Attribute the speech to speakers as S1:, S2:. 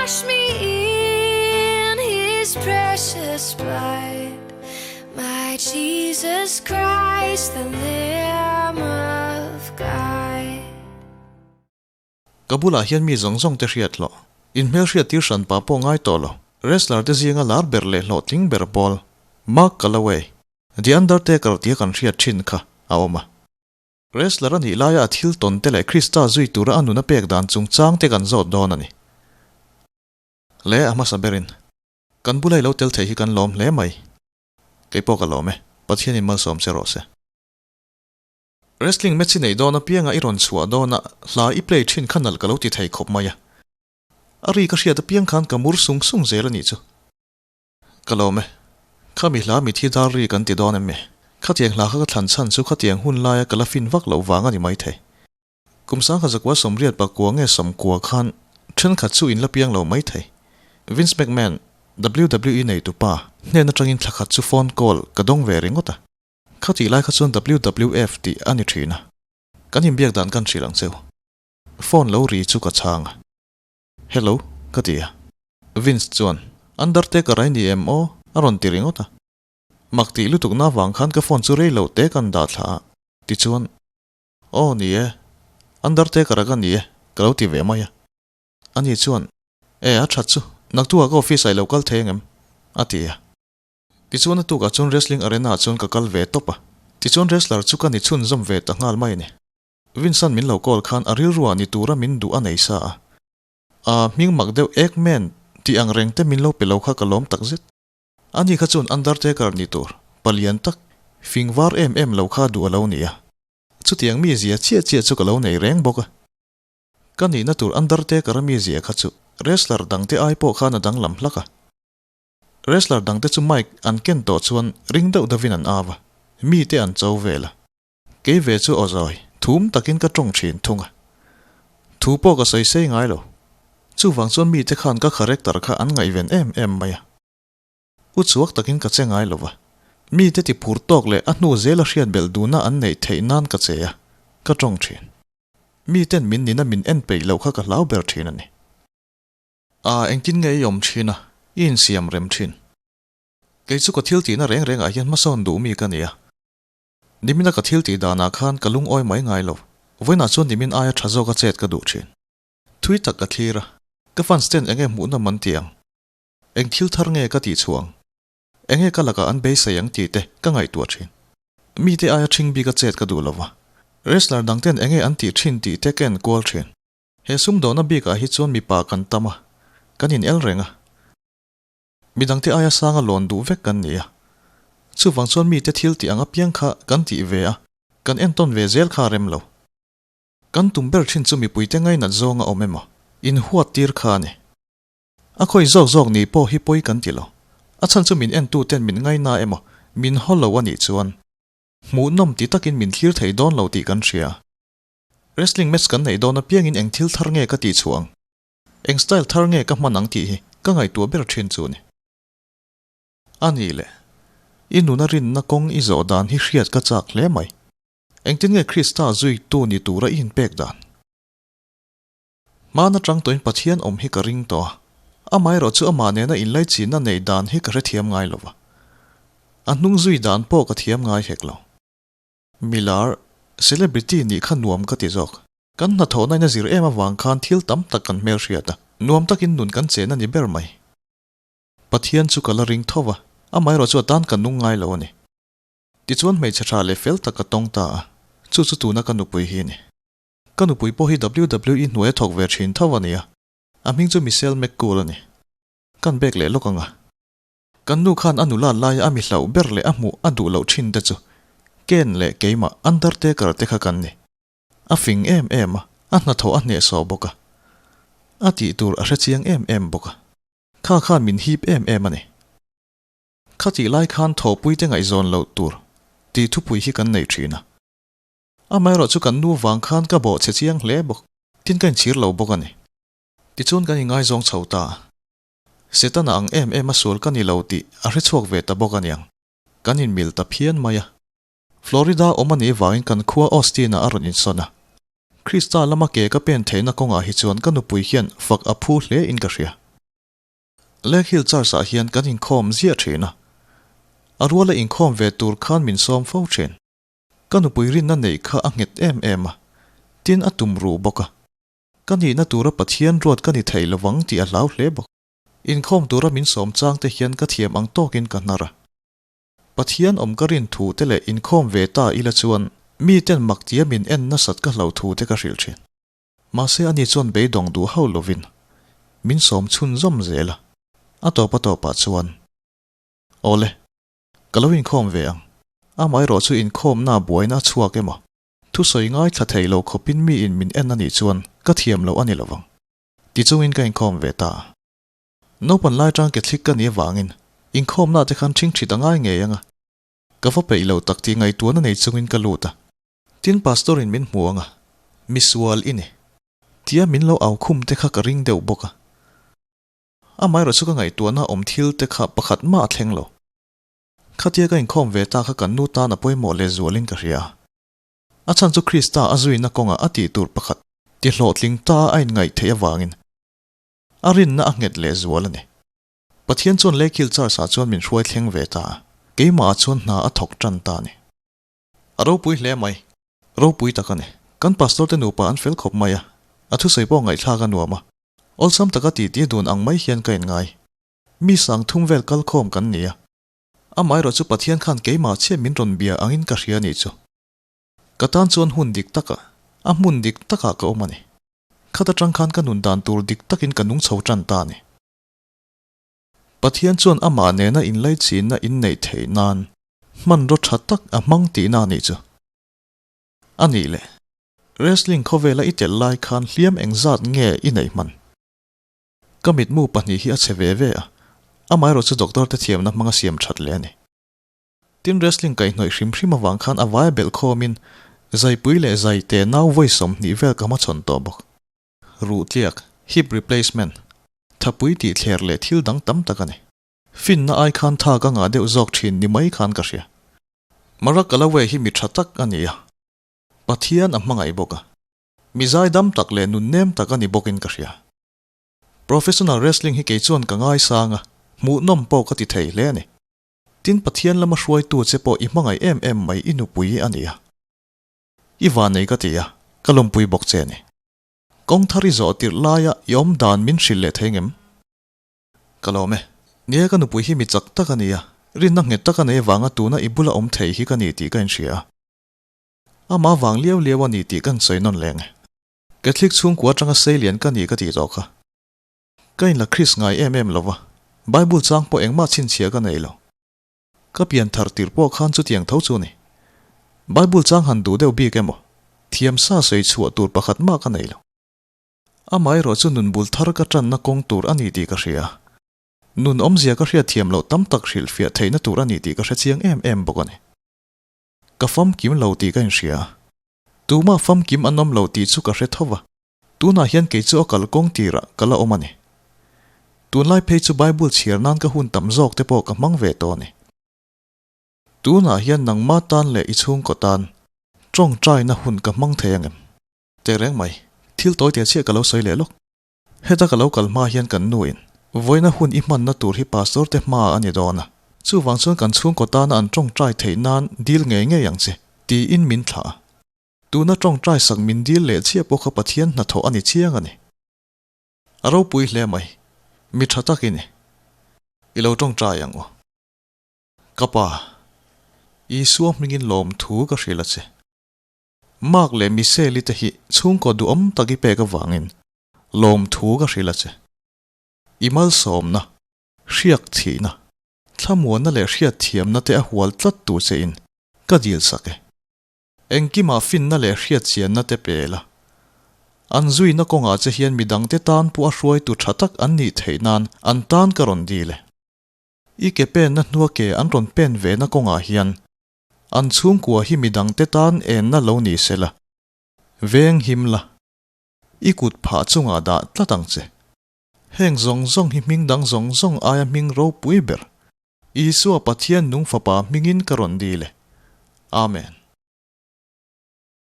S1: Wash me in his precious blood, my Jesus Christ, the Lamb of God.
S2: Ka bulah hian mi zawng zawng te hriat hlawh, inhmelhriat tir hran pa pawh ngai tawh lo, wrestler te zinga lar ber leh hlawhtling ber pawl, Mark Calaway, The Undertaker tia kan hriat thin kha a awm a. Wrestler a nih laia a thil tawn te leh Krista zui tura a nun a pek dan chungchang te kan zawt dawn a ni. Le a hmasa berin, kan bula i lo tel thei hi kan lawm hle mai. Kei pawh ka lawm e, Pathianin malsawm che rawh se. Wrestling match i neih dawn apianga i rawn chhuah dawna hla i play thin kha nalh ka lo ti thei khawp mai a. A ri ka hriat apiang khan ka mur sung sung zel a nih chu. Ka lawm e. Khami hla mithi dar ri kan ti dawn em mi? Khatiang hla kha ka thlan chhan chu khatiang hun laia ka la fin vak loh vang a ni maithei. Kum sangkhat zakua sawmriat pakua nge sawmkua khan thenkhat chu in la piang lo maithei. Vince McMahon, WWE neitu pa, hnen atangin thla khat chu phone call ka dawng ve ringawt a. Khatih lai kha chuan WWF tih a ni thin a. Kan inbiak dan kan hrilh ang cheu. Phone lo ri chu ka chhang a. Hello, ka ti a. Vince chuan, Undertaker a i ni em aw? a rawn ti ringawt a. Mak tih lutukna avang khan ka phone chu rei loh te kan dah thla a. Tichuan, Aw ni e, Undertaker a ka ni e, ka lo ti ve mai a. Ani chuan, E, a that chu, naktuah ka office ah i lo kal thei angem? a ti a. Tichuan a tukah chuan wrestling arena ah chuan ka kal ve tawp a. Tichuan wrestler chu ka ni chhunzawm ve ta nghal mai a ni. Vincent min lo call khan a rilruah ni tura min duh a nei sa a. A hming mak deuh Eggman tih ang reng te min lo pe lo kha ka lawm tak zet. Ani kha chuan Undertaker ni tur, palian tak, fing var em em lo kha duh a lo ni a. Chutiang mizia chiah chiah chu ka lo nei reng bawk a. Ka nihna tur Undertaker a mizia kha chu wrestler dangte ai pawh khan a danglam hlak a. Wrestler dangte chu mic an ken tawh chuan ring deuh deuhin an au a, mite an cho vel a. Kei ve chu aw zawi, thum takin ka tawng thin thung a. Thu pawh ka sawi sei ngai lo. Chuvang chuan mite khan ka character kha an ngaihven em em mai a. U chhuak takin ka che ngai lo va. Mite ti phur tawk leh a hnu zela hriat belh duhna an neih theih nan ka che a, ka tawng thin. Miten min nina min en peih loh kha ka hlau ber thin a ni. A, engtin nge i awm thin a, i insiam rem thin. Kei chu ka thil tihna reng rengah hian hmasawn duh mi ka ni a. Nimina ka thil tih danah khan ka lungawi mai ngai lo. Vawiinah chuan nimin aia tha zawka chet ka duh thin. Thui tak ka thlir a, ka fans ten enge hmuh nawm an ti ang? Eng thil thar nge ka tih chhuah ang? Enge ka lakah an beisei ang tih te ka ngaihtuah thin. Mite aia ṭhing bika chet ka duh lo va, wrestler dang ten enge an tih ṭhin tih te ka enkual thin. He sumdawhna bikah hi chuan mipa kan tam a, kan in el reng a. Midangte aia sanga lawn duh vek kan ni a. Chuvang chuan mite thil tih ang apiang kha kan tih ve a, kan entawn ve zel kha a rem lo. Kan tum ber thin chu mipuite ngainat zawng a awm emaw, inhuat tir kha a ni. A khawi zawk zawk ni pawh hi pawi kan ti lo. A chhan chu min entuten min ngaina emaw, min haw lo a nih chuan hmuhnawm ti takin min thlir thei dawn lo tih kan hria. Wrestling match kan neih dawn apiangin eng thil thar nge ka tih chhuah ang? Eng style thar nge ka hman ang tih hi ka ngaihtuah ber thin chu ni. A nih le, i nuna rinna kawng i zawh dan hi hriat ka chak hle mai. Engtin nge Krista zuitu ni tura i inpek dan? Hmana tang tawhin Pathian awm hi ka ring tawh a, amaherawh chu amah nena inlaichinna neih dan hi ka hrethiam ngai lo va. A hnung zui dan pawh ka thiam ngai hek lo. Milar, celebrity nih kha nuam ka ti zawk. Kan hnathawhna in a zir em avang khan thil tam tak kan hmelhriat a, nuam takin nun kan chen a ni ber mai. Pathian chu ka la ring tho va, amaherawh chu a tan ka nung ngai lo a ni. Tichuan hmeichhe tha leh fel tak ka tawng ta a, chu chu tuna ka nupui hi a ni. Ka nupui pawh hi WWE hnuai a thawk ve thin tho a ni a, a hming chu Michelle McCool a ni. Kan bek leh lawk ang a. Kan nu khan a nula laia a mi hlauh ber leh a hmuh a duh loh thin te chu Ken leh keimah Undertaker te kha kan ni. A fing em em a, a hnathawh a hnehsawh bawk a. A tih tur a hre chiang em em bawk a. Kha khan min hip em em a ni. Khatih lai khan thawhpui te ngaihzawn loh tur tih thupui hi kan nei thin a. Amaherawh chu kan nu vang khan ka bawh che chiang hle bawk. Tin ka inchhir lo bawk a ni. Tichuan kan ingaizawng chho ta a. Setana ang em em a sual ka ni lo tih a hre chhuak ve ta bawk a niang. Kan inmil ta phian mai a. Florida awm a nih vangin kan khua Austin-ah a rawn insawn a. Krista lama ke ka pen theihna kawngah hi chuan ka nupui hian fak a phu hle in ka hria. Lake Hill Church ah hian kan inkhawm ziah thin a, a ruala inkhawm ve tur khan min sawm fo thin. Ka nupui rinna neih kha a nghet em em a, tin a tum ruh bawk a. Ka nihna tura Pathian ruat ka ni thei lovang tih a hlau hle bawk. Inkhawm tura min sawm chang te hian ka thiam ang tawkin ka hnar a. Pathian awm ka rin thu te leh inkhawm ve ta ila chuan mi ten mak tia min en nasat ka hlau thu te ka hrilh thin. Mahse ani chuan beidawng duh hauh lovin min sawm chhunzawm zel a, a tawp a tawpah chuan, Awle, ka lo inkhawm ve ang. Amaherawh chu inkhawmna buaina a chhuak emaw? Thusawi ngaithla thei lo khawpin mi in min en anih chuan ka thiam loh a ni lovang. Tichungin ka inkhawm ve ta a. Naupan lai tang Catholic ka nih avangin inkhawmna te khan ṭhingṭhit a ngai ngei ang a. Ka va peih lo tak tih ngaihtuahna nei chungin ka lut a. Tin Pastor in min hmu ang a, misual i ni. Tia min lo au khum te kha ka ring deuh bawk a. Amaherawh chu ka ngaihtuahna awm thil te kha pakhat mah a thleng lo. Khatia ka inkhawm ve ta kha kan nu tan a pawimawh leh zualin ka hria a. A chhan chu Krista a zuina kawngah a tih tur pakhat ti hlawhtling ta a inngaih theih avangin a rinna a nghet leh zual a ni. Pathian chuan Lake Hill Church ah chuan min hruai thleng ve ta a, keimah ah chuan hna a thawk tan ta a ni. A ropui hle mai. Ropui tak a ni. Kan pastor te nupa an fel khawp mai a, a thusawi pawh ngaihthlak a nuam a. Awlsam taka titi dun ang mai hian ka inngai. Mi sang thum vel kal khawm kan ni a. Amaherawh chu Pathian khan keimah chiah min rawn bia angin ka hria a nih chu. Ka tan chuan hun dik takah, a hmun dik takah ka awm a ni. Khat atang khan ka nun dan tur dik takin ka nung chho tan ta a ni. Pathian chuan amah nena inlaichinna inneih theih nan hmanraw tha tak a hmang tihna a nih chu. A nih leh, wrestling khawvela i telh lai khan hliam engzat nge i neih hman? Ka mitmu pahnih hi a chhe ve ve a, amaherawh chu doctor te thiamna hmanga siam that leh a ni. Tin wrestling kaihhnawih hrim hrim avang khan a vaia belh khawmin zaipui leh zai te nau vawi 20 vel ka hmachhawn tawh bawk. Ruh tliak, hip replacement, thapui tih thler leh thil dang tam tak a ni. Finna ai khan tha ka ngah deuh zawk thin ni mai khan ka hria. Mara Callaway hi mi tha tak a ni a, Pathian a hmangaih bawk a, mi zaidam tak leh nunnem tak a ni bawkin ka hria. Professional wrestling hi kei chuan ka ngaisang a, hmuhnawm pawh ka ti thei hle a ni. Tin Pathian lama hruaitu che pawh i hmangaih em em mai i nupui a ni a. I vanei ka ti a, ka lawmpui bawk che a ni. Kawng thar i zawh tirh laia i awm dan min hrilh leh thei ngem? Ka lawm e. Nia ka nupui hi mi chak tak a ni a, rinna nghet tak a nei avanga tuna i bula awm thei hi ka ni tih ka inhria a. Amah vang liau liau a ni tih ka sawi nawn leng e. Catholic chhungkua atanga seilian ka ni ka tih tawh kha. Ka inla Chris ngai em em lova, Bible chang pawh engmah chhinchhiah ka nei lo. Ka pian thar tirh pawh khan chutiang tho chu ni. Bible chang han duh deuh bik emaw, thiam sa sawi chhuah tur pakhat mah ka nei lo. Amaherawh chu nun bul thar ka tanna kawng tur a ni tih ka hria. Nun awmzia ka hriat thiam loh tam tak hrilhfiah theihna tur a ni tih ka hre chiang em em bawk a ni. Ka famkim lo tih ka inhria. Tumah famkim an awm lo tih chu ka hre tho va. Tunah hian kei chu a kalkawng tirah ka la awm a ni. Tunlai phei chu Bible chhiar nan ka hun tam zawk te pawh ka hmang ve tawh a ni. Tunah hian nangma tan leh i chhungkaw tan tawngtaina hun ka hmang thei angem? Tehreng mai, thil tawi teh chiah ka lo sawi leh lawk. Heta ka lo kal hma hian kan nu in vawiina hun i hmanna tur hi pastor te hma a ni dawn a, chuvang chuan kan chhungkaw tana an tawngtai theih nan dil ngei ngei ang che, tiin min thlah a. Tuna tawngtai sak min dil leh chiah pawh kha Pathian hnathawh a ni chiang a ni. A ropui hle mai. Mi tha tak i ni. I lo tawngtai ang u. Ka pa, Isua hmingin lawmthu ka hrilh a che. Mark leh Michelle-i te hi chhungkaw duhawm tak i pek avangin lawmthu ka hrilh a che. I malsawmna, hriak thihna, thlamuanna leh hriatthiamna te a hual tlat tur che in ka dil sak e. Engkimah finna leh hriatchianna te pe la. An zuina kawngah che hian midangte tan pawh a hruaitu tha tak an nih theih nan an tan ka rawn dil e. I ke penna hnua ke an rawn pen vena kawngah hian an chhungkua hi midangte tan enna lo ni se la, veng him la, i kut phah chungah dah tlat ang che. Heng zawng zawng hi hming dang zawng zawng aia hming ropui ber, Isua Pathian nung Fapa hmingin ka rawn dil e. Amen.